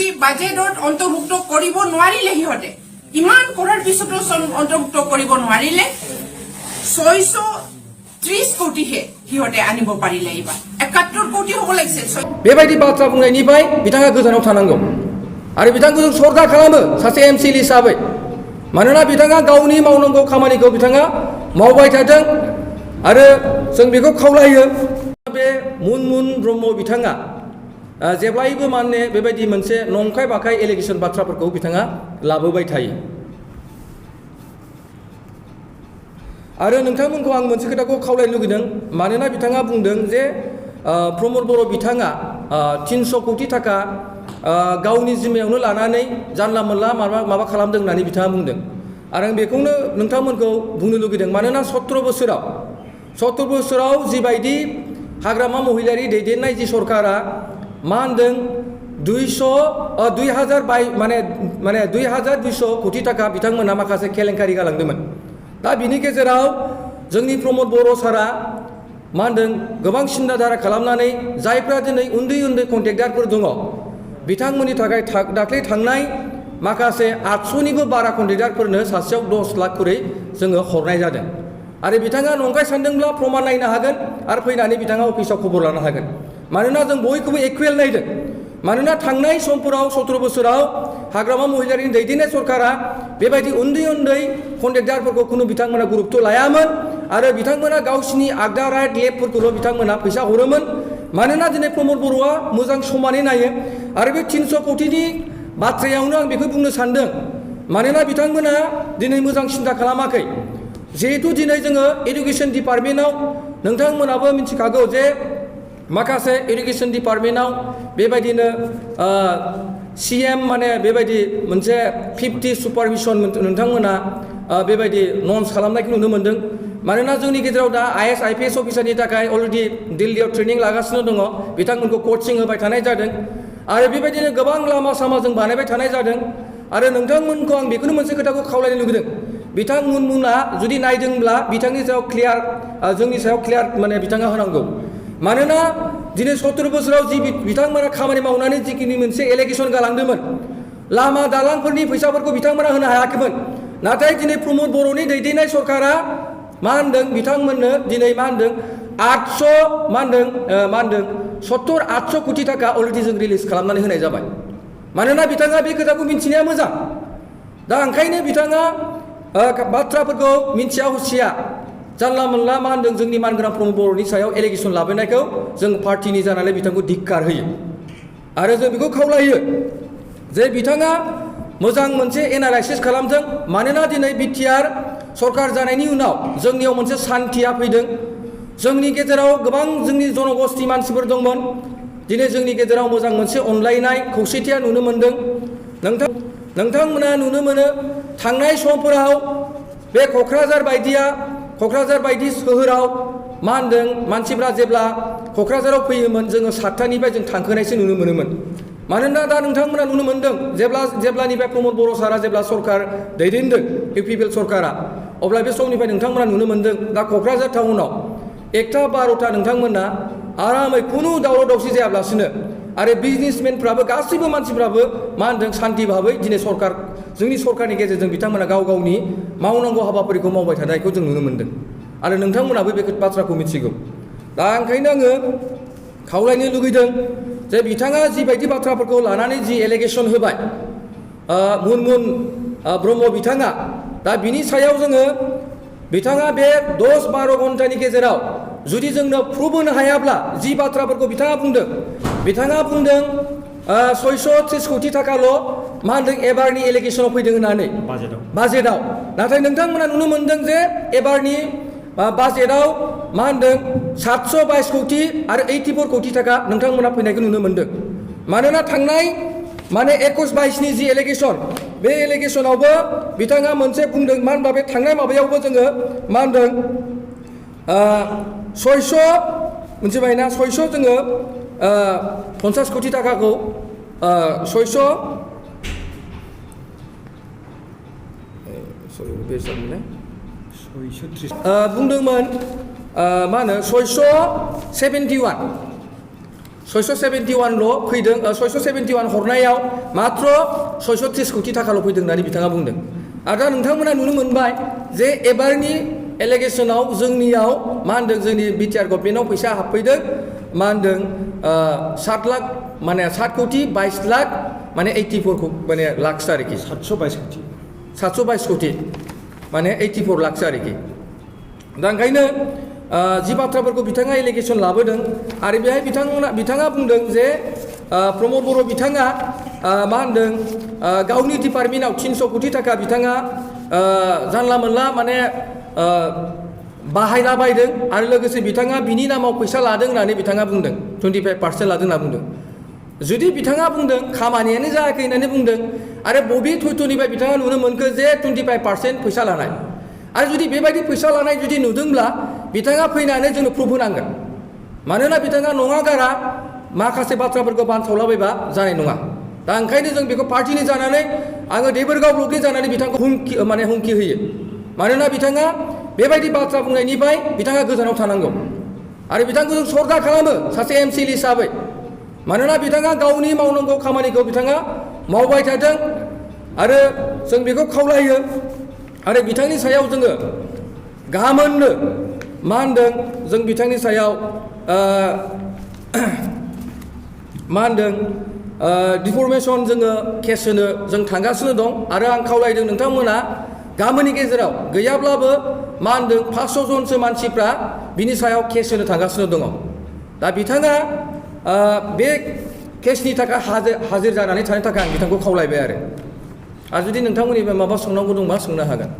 সম্পত্তি বাজেটত অন্তৰ্ভুক্ত কৰিব নোৱাৰিলে সিহঁতে ইমান কৰাৰ পিছতো অন্তৰ্ভুক্ত কৰিব নোৱাৰিলে 630 কোটিহে সিহঁতে আনিব পাৰিলে এইবাৰ 71 কোটি হ'ব লাগিছিল बेबायदि बाथ्रा बुंनायनिफ्राय बिथाङा गोजानाव थानांगौ आरो बिथांखौ जों सरकार खालामो सासे एमसिएल हिसाबै मानोना बिथाङा गावनि मावनांगौ खामानिखौ बिथाङा मावबाय थादों आरो जों बेखौ खावलायो बे मुनमुन ब्रह्म बिथाङा जेब्लायबो माने बेबायदि मोनसे नंखाय बाखाय एलिगेसन बाथ्राफोरखौ बिथाङा लाबोबाय थायो आरो नोंथांमोनखौ आं मोनसे खोथाखौ खावलायनो लुगैदों मानोना बिथाङा बुंदों जे प्रमद बर' बिथाङा 300 कोटि थाखा गावनि जिम्मायावनो लानानै जानला मोनला माबा खालामदों होननानै बिथाङा बुंदों आरो आं बेखौनो नोंथांमोनखौ बुंनो लुगैदों मानोना 17 बोसोराव जिबायदि हाग्रामा महिलारि दैदेननाय जि सरकारा मा होनदों 2200 कोटि थाखा बिथांमोना माखासे केलेंकारि गालांदोंमोन दा बिनि गेजेराव जोंनि प्रमद बर' सारा मा होनदों गोबां सिन्था धारा खालामनानै जायफ्रा दिनै उन्दै कन्ट्रेक्टारफोर दङ बिथांमोननि थाखाय दाख्लै थांनाय माखासे 800निबो बारा कन्ट्रेक्टारफोरनो सासेयाव 10 लाख करै जोङो हरनाय जादों आरो बिथाङा नंखाय सानदोंब्ला प्रमाण नायनो हागोन आरो फैनानै बिथाङा अफिसाव खबर लानो हागोन मानोना जों बयखौबो इकुवेल नायदों मानोना थांनाय समफोराव 17 बोसोराव हाग्रामा महिलारिनि दैदेननाय सरकारा बेबायदि उन्दै कन्ट्रेक्टारफोरखौ खुनु बिथांमोना गुरुत्व लायामोन आरो बिथांमोना गावसिनि आगदा राइट लेफ्टफोरखौल' बिथांमोना फैसा हरोमोन मानोना दिनै प्रमद बर'आ मोजां समानै नायो आरो बे 300 कोटिनि बाथ्रायावनो आं बेखौ बुंनो सानदों मानोना बिथांमोना दिनै मोजां सिन्था खालामाखै जिहेतु दिनै जोङो एडुकेसन डिपार्टमेन्टआव नोंथांमोनाबो मिथिखागौ जे माखासे एडुकेसन डिपार्टमेन्टआव बेबायदिनो सीएम माने बेबायदि मोनसे 50 सुपारभिजन नोंथांमोना बेबायदि नर्म्स खालामनायखौ नुनो मोनदों मानोना जोंनि गेजेराव दा आईएएस आईपीएस अफिसारनि थाखाय अलरेडि दिल्लीयाव ट्रेनिं लागासिनो दङ बिथांमोनखौ कोचिं होबाय थानाय जादों आरो बेबायदिनो गोबां लामा सामा जों बानायबाय थानाय जादों आरो नोंथांमोनखौ आं बेखौनो मोनसे खोथाखौ खावलायनो लुगैदों बिथांमोना जुदि नायदोंब्ला बिथांनि सायाव क्लियार जोंनि सायाव क्लियार माने बिथाङा होनांगौ मानोना दिनै 17 बोसोराव जि बिथांमोना खामानि मावनानै जिखिनि मोनसे एलिगेसन गालांदोंमोन लामा दालांफोरनि फैसाफोरखौ बिथांमोना होनो हायाखैमोन नाथाय दिनै प्रमद बर'नि दैदेननाय सरकारा मा होनदों बिथांमोननो दिनै मा होनदों 800 कोटि थाखा अलरेडि जों रिलिज खालामनानै होनाय जाबाय मानोना बिथाङा बे खोथाखौ मिन्थिनाया मोजां दा ओंखायनो बिथाङा बाथ्राफोरखौ मिन्थिया हुसिया जानला मोनला मा होनदों जोंनि मानगोनां प्रमद बर'नि सायाव एलिगेसन लाबोनायखौ जों पार्टिनि जानानै बिथांखौ धिक्कार होयो आरो जों बेखौ खावलायो जे बिथाङा मोजां मोनसे एनालाइसिस खालामथों मानोना दिनै बिटिआर सरकार जानायनि उनाव जोंनियाव मोनसे सान्थिया फैदों जोंनि गेजेराव गोबां जोंनि जनगोष्ठी मानसिफोर दंमोन दिनै जोंनि गेजेराव मोजां मोनसे अनलायनाय खौसेथिया नुनो मोनदों नोंथांमोना नुनो मोनो थांनाय समफोराव बे क'क्राझार बायदि सोहोराव मा होनदों मानसिफ्रा जेब्ला क'क्राझाराव फैयोमोन जोङो 7थानिफ्राय जों थांखोनायसो नुनो मोनोमोन मानोना दा नोंथांमोना नुनो मोनदों जेब्लानिफ्राय प्रमद बर' सारा जेब्ला सरकार दैदेनदों इउपिपिएल सरकारा अब्ला बे समनिफ्राय नोंथांमोना नुनो मोनदों दा क'क्राझार टाउनाव 1टा 12टा नोंथांमोना आरामै खुनु दावराव दावसि जायाब्लासिनो आरो बिजनेसमेनफ्राबो गासैबो मानसिफ्राबो मा होनदों शान्ति भाबै दिनै जोंनि सरकारनि गेजेरजों बिथांमोना गावनि मावनांगौ हाबाफारिखौ मावबाय थानायखौ जों नुनो मोनदों आरो नोंथांमोनाबो बे बाथ्राखौ मिथिगौ दा ओंखायनो आङो खावलायनो लुगैदों जे बिथाङा जिबायदि बाथ्राफोरखौ लानानै जि एलिगेसन होबाय मुनमुन ब्रह्म बिथाङा दा बिनि सायाव जोङो बिथाङा बे 10-12 घन्टानि गेजेराव जुदि जोंनो प्रुफ होनो हायाब्ला जि बाथ्राफोरखौ बिथाङा बुंदों 630 कोटि थाखाल' मा होनदों एबारनि एलिगेसनाव फैदों होननानै बाजेटआव नाथाय नोंथांमोना नुनो मोनदों जे एबारनि बाजेटआव मा होनदों 722 कोटि आरो 84 कोटि थाखा नोंथांमोना फैनायखौ नुनो मोनदों मानोना थांनाय माने 21-22नि जि एलिगेसन बे एलिगेसनावबो बिथाङा मोनसे बुंदों मा होनबा बे थांनाय माबायावबो जोङो मा होनदों 600 मिथिबायना 600 जोङो 50 कोटि थाखाखौ 600 बुंदोंमोन मा होनो 671 671ल' फैदों 671 हरनायाव मात्र 630 कोटि थाखाल' फैदों होननानै बिथाङा बुंदों आरो दा नोंथांमोना नुनो मोनबाय जे एबारनि एलिगेसनाव जोंनियाव मा होनदों जोंनि बिटिआर गभर्नमेन्टआव फैसा हाबफैदों मा होनदों 7 लाख माने 7 कोटि 22 लाख माने 84 माने लाखसो आरोखि 722 कोटि 722 कोटि माने 84 लाखसो आरोखि दा ओंखायनो जि बाथ्राफोरखौ बिथाङा एलिगेसन लाबोदों आरो बेहाय बिथाङा बुंदों जे प्रमद बर' बिथाङा मा होनदों गावनि डिपार्टमेन्टआव 300 कोटि थाखा बिथाङा जानला मोनला माने बाहायला बायदों आरो लोगोसे बिथाङा बिनि नामाव फैसा लादों होननानै बिथाङा बुंदों 25% लादों होनना बुंदों जुदि बिथाङा बुंदों खामानियानो जायाखै होननानै बुंदों आरो बबे थयथ'निफ्राय बिथाङा नुनो मोनखो जे 25% फैसा लानाय आरो जुदि बेबायदि फैसा लानाय जुदि नुदोंब्ला बिथाङा फैनानै जोंनो प्रुफ होनांगोन मानोना बिथाङा नङा गारा माखासे बाथ्राफोरखौ बानसावलाबायबा जानाय नङा दा ओंखायनो जों बेखौ पार्टिनि जानानै आङो देबोरगाव ब्लकनि जानानै बिथांखौ हुमखि होयो मानोना बिथाङा बेबायदि बाथ्रा बुंनायनिफ्राय बिथाङा गोजानाव थानांगौ आरो बिथांखौ जों सरगा खालामो सासे एमसिएल हिसाबै मानोना बिथाङा गावनि मावनांगौ खामानिखौ बिथाङा मावबाय थादों आरो जों बेखौ खावलायो आरो बिथांनि सायाव जोङो गाहामैनो मा होनदों जों बिथांनि सायाव मा होनदों डिफर्मेसन जोङो केस होनो जों थांगासिनो दं आरो आं खावलायदों नोंथांमोना गामिनि गेजेराव गैयाब्लाबो मा होनदों 500 जनसो मानसिफ्रा बिनि सायाव केस होनो थांगासिनो दङ दा बिथाङा बे केसनि थाखाय हाजिर जानानै थानो थाखाय आं बिथांखौ खावलायबाय आरो जुदि नोंथांमोननिफ्राय माबा सोंनांगौ दंबा सोंनो हागोन